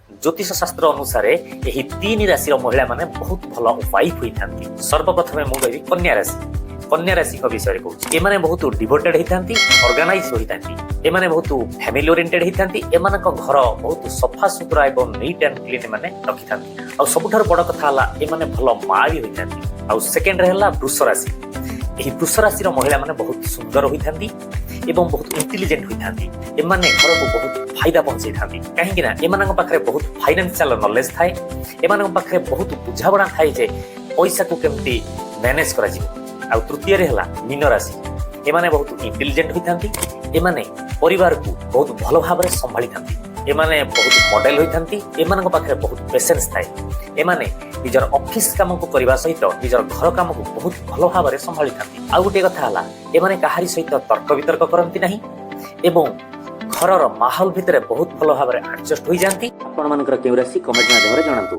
ଜ୍ୟୋତିଷ ଶାସ୍ତ୍ର ଅନୁସାରେ ଏହି ତିନି ରାଶିର ମହିଳାମାନେ ବହୁତ ଭଲ ୱାଇଫ୍ ହୋଇଥାନ୍ତି। ସର୍ବପ୍ରଥମେ ମୁଁ କହିବି କନ୍ୟା ରାଶି। କନ୍ୟା ରାଶିଙ୍କ ବିଷୟରେ କହୁଛି। ଏମାନେ ବହୁତ ଡିଭୋଟେଡ୍ ହେଇଥାନ୍ତି, ଅର୍ଗାନାଇଜ ହୋଇଥାନ୍ତି। ଏମାନେ ବହୁତ ଫ୍ୟାମିଲି ଓରିଏଣ୍ଟେଡ୍ ହେଇଥାନ୍ତି। ଏମାନଙ୍କ ଘର ବହୁତ ସଫା ସୁତୁରା ଏବଂ ନିଟ୍ ଆଣ୍ଡ କ୍ଲିନ୍ ଏମାନେ ରଖିଥାନ୍ତି। ଆଉ ସବୁଠାରୁ ବଡ଼ କଥା ହେଲା, ଏମାନେ ଭଲ ମା ବି ହୋଇଥାନ୍ତି। ଆଉ ସେକେଣ୍ଡରେ ହେଲା ବୃଷ ରାଶି। ଏହି ବୃଷ ରାଶିର ମହିଳାମାନେ ବହୁତ ସୁନ୍ଦର ହୋଇଥାନ୍ତି ଏବଂ ବହୁତ ଇଣ୍ଟେଲିଜେଣ୍ଟ ହୋଇଥାନ୍ତି। ଏମାନେ ଘରକୁ ବହୁତ ଫାଇଦା ପହଞ୍ଚେଇଥାନ୍ତି, କାହିଁକି ନା ଏମାନଙ୍କ ପାଖରେ ବହୁତ ଫାଇନାନ୍ସିଆଲ ନଲେଜ ଥାଏ। ଏମାନଙ୍କ ପାଖରେ ବହୁତ ବୁଝାମଣା ଥାଏ ଯେ ପଇସାକୁ କେମିତି ମ୍ୟାନେଜ କରାଯିବ। ଆଉ ତୃତୀୟରେ ହେଲା ମୀନ ରାଶି। ଏମାନେ ବହୁତ ଇଣ୍ଟେଲିଜେଣ୍ଟ ହୋଇଥାନ୍ତି। ଏମାନେ ପରିବାରକୁ ବହୁତ ଭଲ ଭାବରେ ସମ୍ଭାଳିଥାନ୍ତି। ଏମାନେ ବହୁତ ମଡେଲ ହୋଇଥାନ୍ତି। ଏମାନଙ୍କ ପାଖରେ ବହୁତ ପେସେନ୍ସ ଥାଏ। ଏମାନେ ନିଜର ଅଫିସ କାମକୁ କରିବା ସହିତ ନିଜର ଘର କାମକୁ ବହୁତ ଭଲ ଭାବରେ ସମ୍ଭାଳିଥାନ୍ତି। ଆଉ ଗୋଟିଏ କଥା ହେଲା, ଏମାନେ କାହାରି ସହିତ ତର୍କ ବିତର୍କ କରନ୍ତି ନାହିଁ ଏବଂ ଘରର ମାହୋଲ ଭିତରେ ବହୁତ ଭଲ ଭାବରେ ଆଡଜଷ୍ଟ ହୋଇଯାନ୍ତି। ଆପଣମାନଙ୍କର କେଉଁ ରାଶି, କମେଣ୍ଟ ମାଧ୍ୟମରେ ଜଣାନ୍ତୁ।